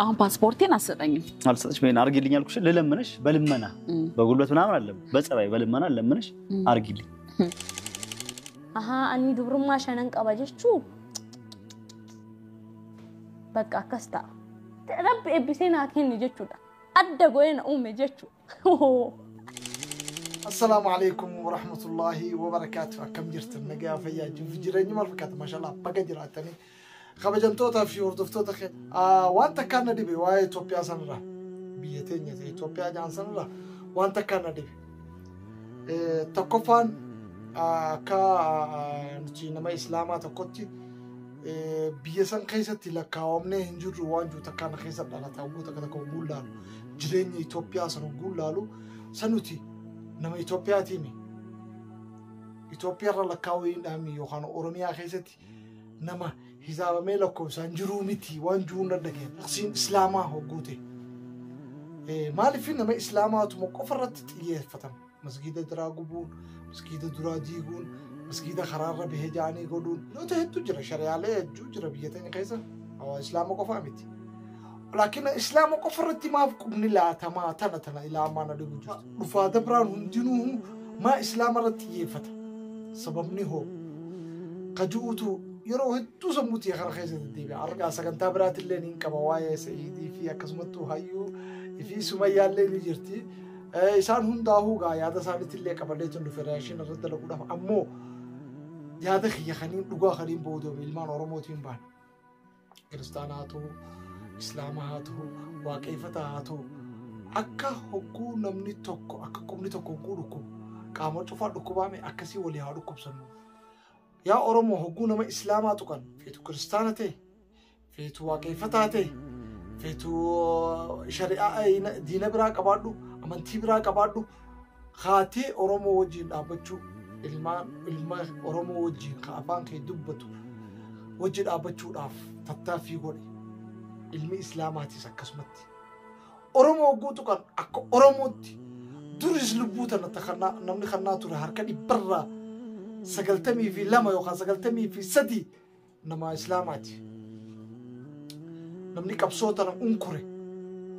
አሁን ፓስፖርቴን አትሰጠኝም። አልሰጥሽም። ይሄን አድርጊልኝ አልኩሽ። ልለምንሽ በልመና በጉልበት ምናምን አለም በጸባይ በልመና ልለምንሽ አድርጊልኝ። Ahaa, ani dubrummaa shanan qaba jechuu bakka akkas ta'a. Rabbi eebbisee naa kenne jechuudha. Adda godhee na uume jechuudha. Assalaamu alaikum warahmatullahi wabarakaatu. Akkam jirtan nagaa fayyaa jiruuf jireenyi maal fakkaata? Maashaallah baga jiraatanii. Kabajamtootaa fi hordoftoota keenya waan takkaan na dhibe waa'ee Itoophiyaa sanarraa biyya teenya ta'e Itoophiyaa jaan sanarraa waan takkaan na dhibe. Tokkoffaan akka nuti nama Islaamaa tokkotti biyya san keessatti lakkaawamnee hin jirru waan jiru takkaan na keessa dhalata hogguu takka takka hogguu laalu jireenya Itoophiyaa san hogguu laalu san nuti nama Itoophiyaatiimi. Itoophiyaarra lakkaawuu hin dhaabne yookaan Oromiyaa keessatti nama hisaabamee lakkoofsaan jiruu miti waan jiruun dhageen. Taqsiin Islaamaa hogguu ta'e. Maaliif nama Islaamaatuma qofa irratti xiyyeeffatama? Masgiida duraa gubuun, masgiida duraa diiguun, masgiida karaarra bahee ja'anii godhuun. Noota hedduu jira, shari'aalee hedduu jira biyya teenya keessa. Hawaasa Islaama qofaa miti. Laakiin Islaama qofa irratti maaf qubni laatamaa tana tana ilaamaa na dhibu jirtu. Dhufaa dabraan hundinuu maa Islaama irratti xiyyeeffata? Sababni hoo? Kajuutu yeroo hedduu sammuutii kana keessa deddeebi'a. Argaa sagantaa biraatillee ni qaba waa'ee Sa'iidii fi akkasumattuu Hayyuu fi Sumayyaallee ni jirti. Isaan hundaa'uu gaa yaada isaaniitillee qabadheetu dhufe reakshin irratti dalaguudhaaf ammoo yaada kiyya kaniin dhugaa kaniin boodoome ilmaan Oromootiin baana. Kiristaana haa ta'u, Islaama haa ta'u, waaqeffataa haa ta'u akka hogguu namni tokko akka qubni tokko hogguu dhukkubu qaama cufaa dhukkubaame akkasii walii haa dhukkubsannu. Yaa Oromoo hogguu nama Islaamaa tuqan feetu kiristaana ta'e, feetu waaqeffataa ta'e, feetu shari'aa diina biraa qabaadhu, amantii biraa qabaadhu haatee Oromoo wajjin dhaabbachuu ilmaan ilma Oromoo wajjin ka afaan kee dubbatu wajji dhaabbachuudhaaf tattaaffii godhe. Ilmi Islaamaatis akkasumatti. Oromoo hogguu tuqan akka Oromootti duris lubbuu tana namni kannaa ture harka 92% yookaan 93% nama Islaamaati. Namni qabsoo tana unkure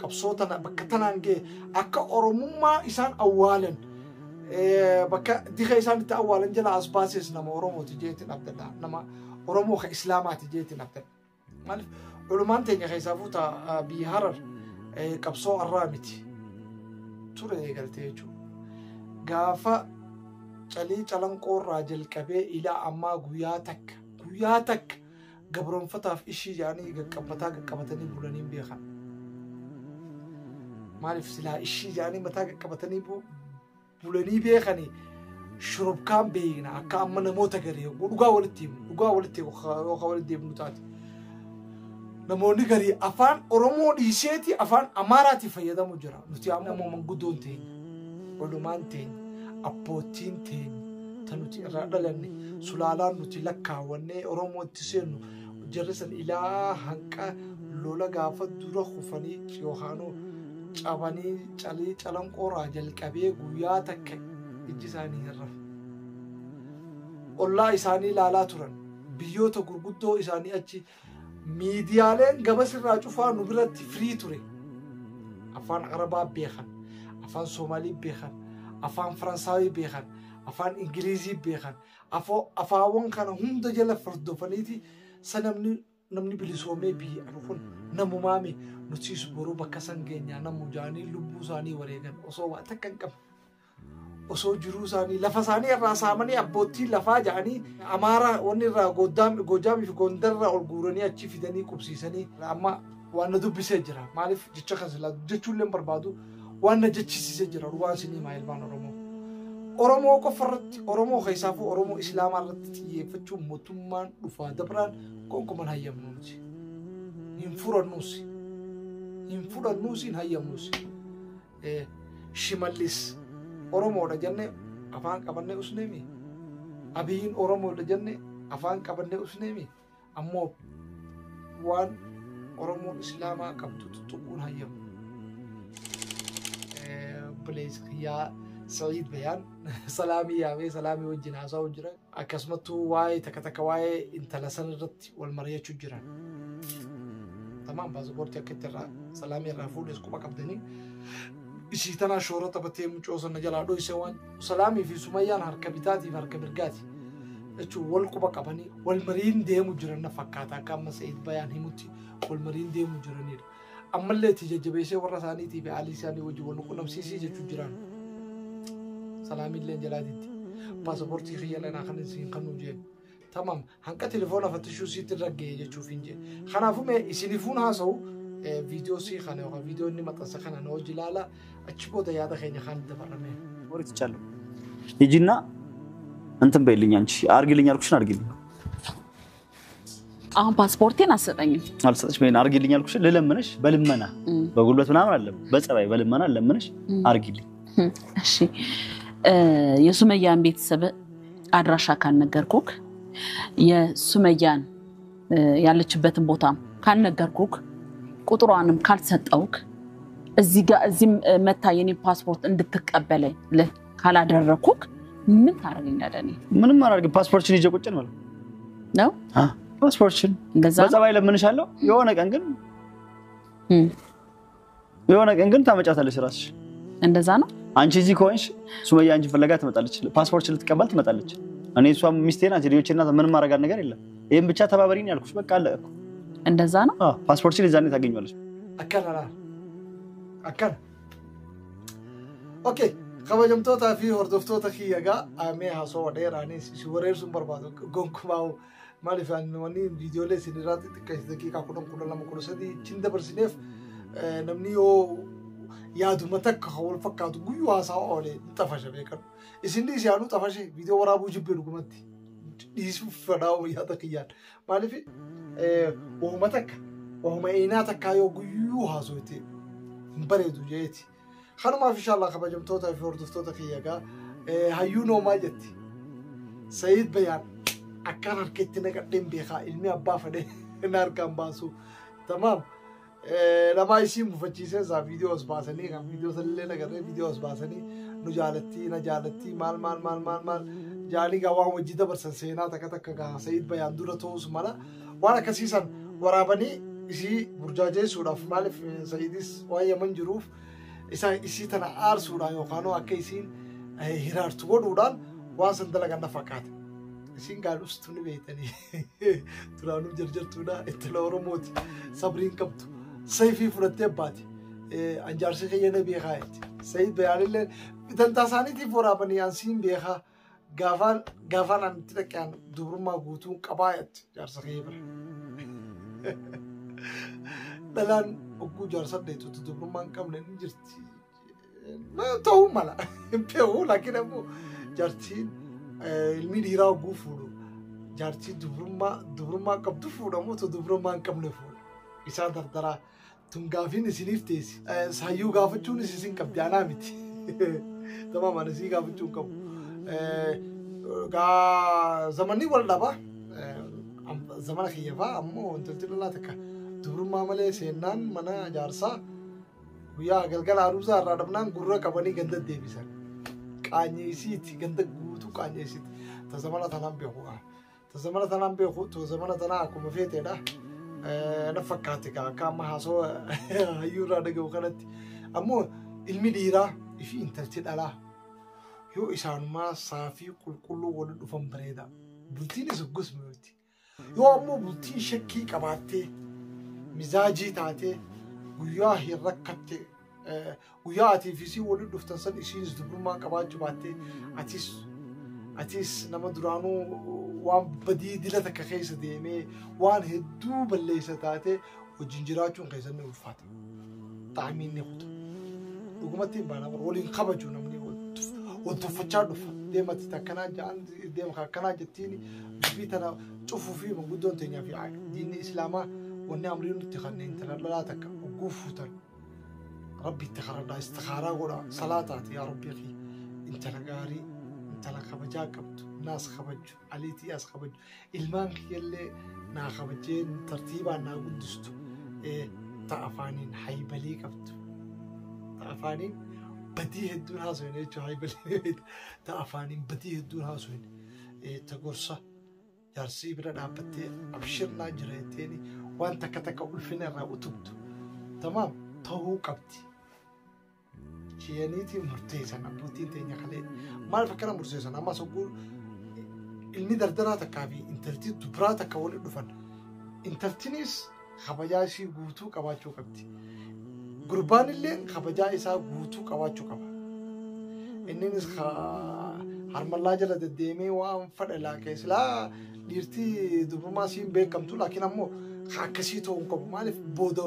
qabsoo tana bakka tanaan ga'e akka Oromummaa isaan awwaalan bakka dika isaan itti awwaalan jala as baases nama Oromooti jeetiin abdadha. Nama Oromoo ka Islaamaati jeetiin abdadha. Maaliif ulumaan teenya keessaafuu ta'a biyya Harar qabsoo arraa miti ture eegaltee jechuudha. Gaafa calii calanqoorraa jalqabee ilaa ammaa guyyaa takka guyyaa takka gabroonfataaf ishii jedhanii qaqqabbataa qaqqabatanii bulanii hin beekan. Maaliif silaa ishii jedhanii mataa qaqqabatanii bulanii beekanii shurubkaan beekna akka amma namoota garii dhugaa walitti himu dhugaa walitti yookaan walitti deemnu taate. Namoonni garii afaan Oromoo dhiiseeti afaan Amaaraatiin fayyadamu jira. Nuti ammoo manguddoon teenya, olumaan teenya, abbootiin teenya ta nuti irraa dhalanne sulaalaan nuti lakkaawwannee Oromootti seennu jarri san ilaa hanqa lola gaafa dura kufanii yookaan cabanii calii calanqooraa jalqabee guyyaa takka ijji isaanii hin rafu. Ollaa isaanii ilaalaa turan biyyoota gurguddoo isaanii achi miidiyaaleen gamasirraa cufaa nu biratti firii ture. Afaan Arabaa beekan, afaan Soomaalii beekan, afaan Faransaawii beekan, afaan Ingilizii beekan, afaawwan kana hunda jala hordofaniiti sa namni bilisoomee biyya kun namumaame nutis boruu bakka san geenyaa namu jaanii lubbuu isaanii wareegan osoo waa takka hin qabne. Osoo jiruu isaanii lafa isaanii irraa saamanii abbootii lafaa jedhanii Amaaraa wanni irraa Goojaamii fi Gondarraa ol guuranii achi fidanii qubsiisanii amma waan na dubbisee jira. Maaliif jecha kan silaa jechuullee hin barbaadu waan na jechisiisee jira dhugaan isinii maa ilmaan Oromoo. Oromoo qofa irratti Oromoo keessaafuu Oromoo Islaamaa irratti xiyyeeffachuun mootummaan dhufaa dabraan gonkumaan hayyamnu nuti. Hin fudhannuus. Hin fudhannuus hin hayyamnuus. Shimallis Oromoodha jennee afaan qabannee usneemi. Abiyyiin Oromoodha jennee afaan qabannee usneemi. Ammoo waan Oromoon Islaamaa qabdu tuttuquun hayyamu. Obboleessa kiyyaa Sa'iid Bayaan salaamii yaamee salaamii wajjin haasa'u jira. Akkasumattuu waa'ee takka takka waa'ee intala san irratti wal mari'achuu jiran. Tamaan paaspoortii akka itti irraa Salaamii irraa fuudhes quba qabdanii. Isii tanaa shoora taphatee mucoo sana jalaa dhoyse waan Salaamii fi Sumayyaan harka bitaatiif harka mirgaati. Jechuun wal quba qabanii wal mariin deemu jiran na fakkaata akka amma Sa'iid Bayaan himutti wal mariin deemu jiranidha. Ammallee itti jajjabeessee warra isaaniitii fi haalli isaanii wajjin wal qunnamsiisii jechuun jiran. Salaamiillee jalaa diddi. Paasapoortii kiyya lanaa kan isin kan nu jeen. Tamam hanqa telefoona fattishuu siitti irra ga'e jechuuf hin jee. Kanaafuu mee isinifuun haasa'u viidiyoo sii kana yookaan viidiyoo inni maxxansa kana na hojii ilaala achi booda yaada keenya kan dabarame. ወሬ ትቻለሁ። ሂጂና እንትን በይልኝ አንቺ አርጊልኝ አልኩሽን አርጊልኝ። አሁን ፓስፖርቴን አትሰጠኝም። አልሰጥሽም። ይሄን አርጊልኝ አልኩሽን ልለምንሽ በልመና በጉልበት ምናምን አለም በጸባይ በልመና ልለምንሽ አርጊልኝ። እሺ የሱመያን ቤተሰብ አድራሻ ካልነገርኩክ፣ የሱመያን ያለችበትን ቦታ ካልነገርኩክ፣ ቁጥሯንም ካልሰጠውክ፣ እዚህ ጋር እዚህም መታ የኔን ፓስፖርት እንድትቀበለኝ ካላደረኩክ ምን ታደርገኛለህ? እኔ ምንም አላደርግም። ፓስፖርትሽን ይዤ ቁጭ ነው ነው ፓስፖርትሽን እንደዛ ነው? በጸባይ ለምንሻለሁ። የሆነ ቀን ግን የሆነ ቀን ግን ታመጫታለሽ ራስሽ። እንደዛ ነው። አንቺ እዚህ ከሆንሽ ሱመያ አንቺን ፍለጋ ትመጣለች። ፓስፖርትሽን ልትቀበል ትመጣለች። እኔ እሷም ሚስቴ ናት፣ የልጆቼ እናት፣ ምንም ማድረጋት ነገር የለም። ይሄን ብቻ ተባበሪኝ ያልኩሽ በቃ አለቀ እኮ። እንደዛ ነው። አዎ ፓስፖርትሽን የዛኔ ታገኚዋለሽ። Akkana laal. Akkana. Okay. Kabajamtootaa fi hordoftoota kiyya gaa mee haasawaa dheeraanis isin wareersuun barbaadu gonkumaa maaliif wanni viidiyoolee isin irraa xixiqqeesse daqiiqaa 10, 12, 13 chin dabarsineef namni yoo yaaduma takka wal fakkaatu guyyuu haasawa oolee ni xafasha beekadhu. Isin dhiisi yaaduu xafashe viidiyoo waraabuu jibbee dhugumatti dhiisuuf fedhaa yaada kiyyaan. Maaliif wahuma takka wahuma eenaa takkaa yoo guyyuu haasawte hin bareedu jeeti. Kanumaaf inshallah kabajamtoota fi hordoftoota kiyya gaa hayyuu noomaa jetti. Sa'iid Bayaan akkaan harkatti naqadheen beekaa ilmi abbaa fedhee na harkaan baasu. Tamaam. Lamaa isii mufachiisee isaa viidiyoo as baasanii kan viidiyoo sanillee nagarree viidiyoo as baasanii nu jaalattii na jaalattii maal maal maal maal maal jaalii gaa waan wajji dabarsan seenaa takka takka gaa Sa'iid Bayaan dura ta'us mala waan akkasiisan waraabanii isii burjaajeessuudhaaf maaliif Sa'iidis waan Yaman jiruuf isa isii tana aarsuudhaan yookaan akka isiin hiraartu godhuudhaan waan san dalagan na fakkaata. Isiin gaadhustu ni beektanii duraanuu jarjartuudha intala Oromooti sabriin qabdu sayfii fudhattee baate anjaarsi kiyya na beekaa jetti. Sa'iid Bayaanillee dantaa isaaniitiif waraabanii ansiin beekaa gaafaan gaafaan ani itti dhaqeen dubrummaa guutuun qabaa jetti jaarsa kiyya bira. Dhalaan ogguu jaarsa dheetutti dubrummaa hin qabne ni jirti. Ta'uu mala hin beeku laakiin ammoo jaartiin ilmi dhiiraa ogguu fuudhu jaartii dubrummaa dubrummaa qabdu fuudha moo dubrummaa hin qabne fuudha. Isaa dardaraa tun gaafiin isiniif teessi. Hayyuu gaafachuunis isin qabdi anaa miti. Tamaam ani isii gaafachuu hin qabu. Gaa zamanni wal dhaba. Zamana kiyya fa'aa ammoo wantooti dhalaa takka dubrummaa malee seennaan mana jaarsaa guyyaa galgala aruusaa irraa dhabnaan gurra qabanii ganda deebisan. Qaanyeesiiti ganda guutuu qaanyeesiiti. Ta zamana tanaan beeku. Ta zamana tanaan beeku ta zamana tanaa akkuma feeteedha. Na fakkaate gaa akka amma haasawaa hayyuu irraa dhaga'u kanatti. Ammoo ilmi dhiiraa fi intalti dhalaa yoo isaanumaa saafii qulqulluu waliin dhufan bareeda. Bultiinis gosuma miti. Yoo ammoo bultiin shakkii qabaattee mizaajii taatee guyyaa hin rakkatte guyyaa atii fi isii waliin dhuftan san isiinis dubrummaa qabaachuu baattee atis atis nama duraanuu waan badii dila takka keessa deemee waan hedduu balleessa taatee wajjin jiraachuun keessan ni ulfaata. Xaamiin ni kuta. Dhugumatti hin baana waliin kabaju namni wal tuffachaa dhufa. Deemati takkanaa ja'an deema akkanaa jettiin dubbii tana cufuu fi manguddoon teenyaa fi diinni islaamaa wanni amrii nutti kanneen intala dhalaa takka ogguu fuutan. Rabbi itti karadhaa istikaaraa godhaa salaataati yaa rabbii kiyya intala gaarii intala kabajaa qabdu naas kabaju aliitii as kabaju ilmaan kiyyallee naa kabajee tartiibaan naa guddistu ta afaaniin haybalii qabdu ta afaaniin badii hedduun haasofne jechuun haybalii ta afaaniin badii hedduun haasofne ta gorsa jaarsii bira dhaabbattee abshirnaa jira jetteeni Waan takka takka ulfina irraa utubdu. Tamaam ta'uu qabdi. Jeeniitiin murteessan abbootiin teenya kalee. Maal akkana murteessan ammas hogguu ilmi dardaraa takkaa fi intalti dubaraa takka walitti dhufan. Intaltinis kabajaa ishii guutuu qabaachuu qabdi. Gurbaan illee kabajaa isaa guutuu qabaachuu qaba. Innis harmallaa jala deddeemee waan fedhe laaqee silaa dhiirtii dubrummaa siin beekamtu laakiin ammoo akkasii ta'uu hin qabu. Maaliif booda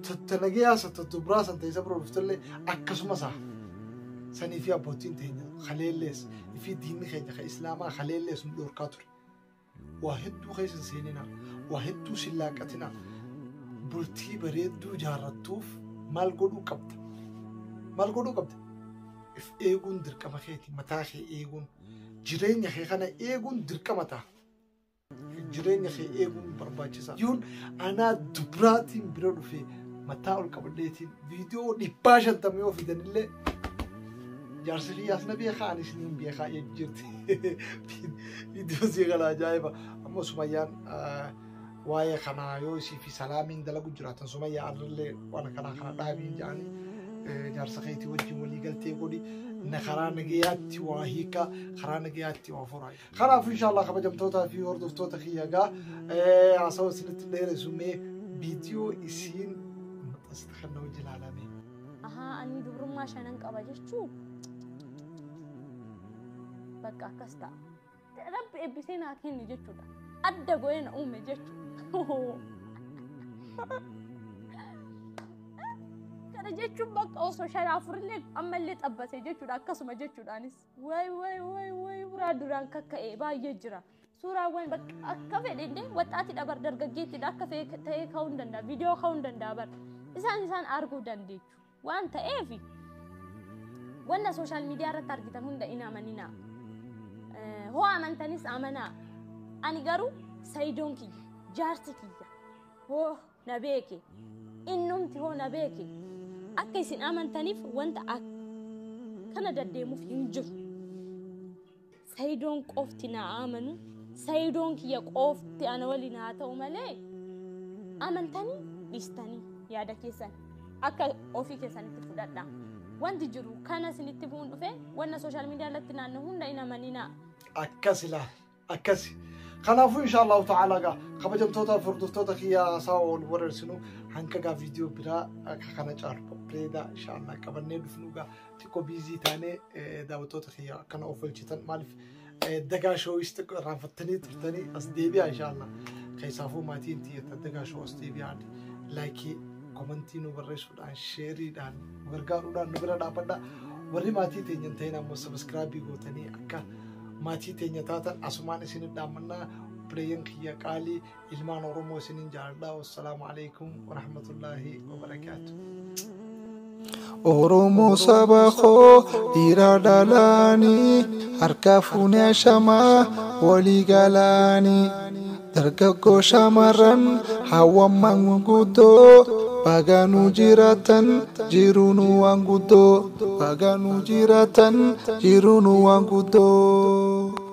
tattanageyaa dubraa san ta'e isa bira dhuftellee akkasuma isaa. Sanii fi abbootiin teenya kaleellees fi diinni keenya kan islaamaa kaleellees nu dhorkaa ture. Waa hedduu keessa hin seeninaa, waa hedduu sin laaqatinaa. Bultii bareedduu jaarrattuuf maal godhuu qabda? Maal godhuu qabda? If eeguun dirqama keeti, mataa kee eeguun, jireenya kee kana eeguun dirqama ta'a. Jireenya kee eeguun barbaachisaa. Yoon anaa dubraatiin bira dhufee mataa ol qabadheetiin viidiyoo 150 yoo fidanillee jaarsi kiyyaas na beekaa anis niin beekaa jirti. Viidiyoo sii kana ajaa'iba. Ammoo Sumayyaan waa'ee kanaa yoo isii fi salaamiin dalagu jiraatan Sumayyaa arrallee waan akkanaa kana dhaabiin jedhanii jaarsa keetii wajjin walii galtee godhi na karaa nagayaatti waa hiikaa karaa nagayaatti waa furaa. Kanaaf inshaallah kabajamtootaa fi hordoftoota kiyya gaa haasawa isinitti dheeressu mee viidiyoo isiin maxxansite kan nama jilaalame. Ahaa ani dubrummaa shanan qaba jechuu bakka akkas ta'a. Rabbi eebbisee naa kenne jechuudha. Adda godhee na uume jechuudha. Kana jechuun bakka osoo shan afurillee ammallee xabbase jechuudha akkasuma jechuudhaanis. Wayi wayi wayi wayi suuraa duraan kakka'ee baay'ee jira. Suuraawwan bakka akka fedhe illee waxxaatidha bar dargaggeettidha akka fedhe ta'ee ka'uu hin danda'a. Viidiyoo ka'uu hin danda'a bar. Isaan arguu dandeechu. Waan ta'eef wanna sooshaal miidiyaa irratti argitan hunda hin amaninaa. Hoo amantanis amanaa. Ani garuu Sayidoon kiyya, jaarsi kiyya, hoo na beeke, innumti hoo na beeke. Akka isin amantaniif wanta akkana deddeemuuf hin jiru. Sayidoon qofti na amanu, Sayidoon kiyya qofti ana waliin haa ta'u malee amantanii dhiistanii yaada keessan akka ofii keessanitti fudhadhaa. Wanti jiru kana isinitti bu'uun dhufe wanna sooshaal miidiyaa irratti naannoo hunda hin amaninaa. Akkas ilaali akkasi. Kanaafuu inshaallahu ta'ala gaa kabajamtoota fi hordoftoota kiyya haasawa wal wareersinu hanga gaa viidiyoo biraa akka kana caalu babbareedaa inshaallah qabannee dhufnu gaa xiqqoo biizii taanee daawwattoota kiyya akkana of olchitan maaliif dagaa shoowis xiqqoo irraanfattanii turtanii as deebi'aa inshaallah. Keessaafuu maatiin tiyyata dagaa shoo as deebi'aa laayikii komantii nu barreessuudhaan sheeriidhaan nu gargaaruudhaan nu bira dhaabbadhaa. Warri maatii teenya hin ta'in ammoo sabiskiraabii gootanii akka maatii teenya taatan asumaan isin dhaammannaa. Obboleeyyan kiyya qaalii ilmaan Oromoo isinin jaalladha. Wassalaamu alaikum warahmatullaahi wabarakaatu. Oromoo saba koo dhiira dhalaanii harka fuunee shamaa walii galaanii dargaggoo shamarran hawwan manguddoo baganuu jiraatan jiruun waan guddoo baganuu jiraatan jiruun waan guddoo.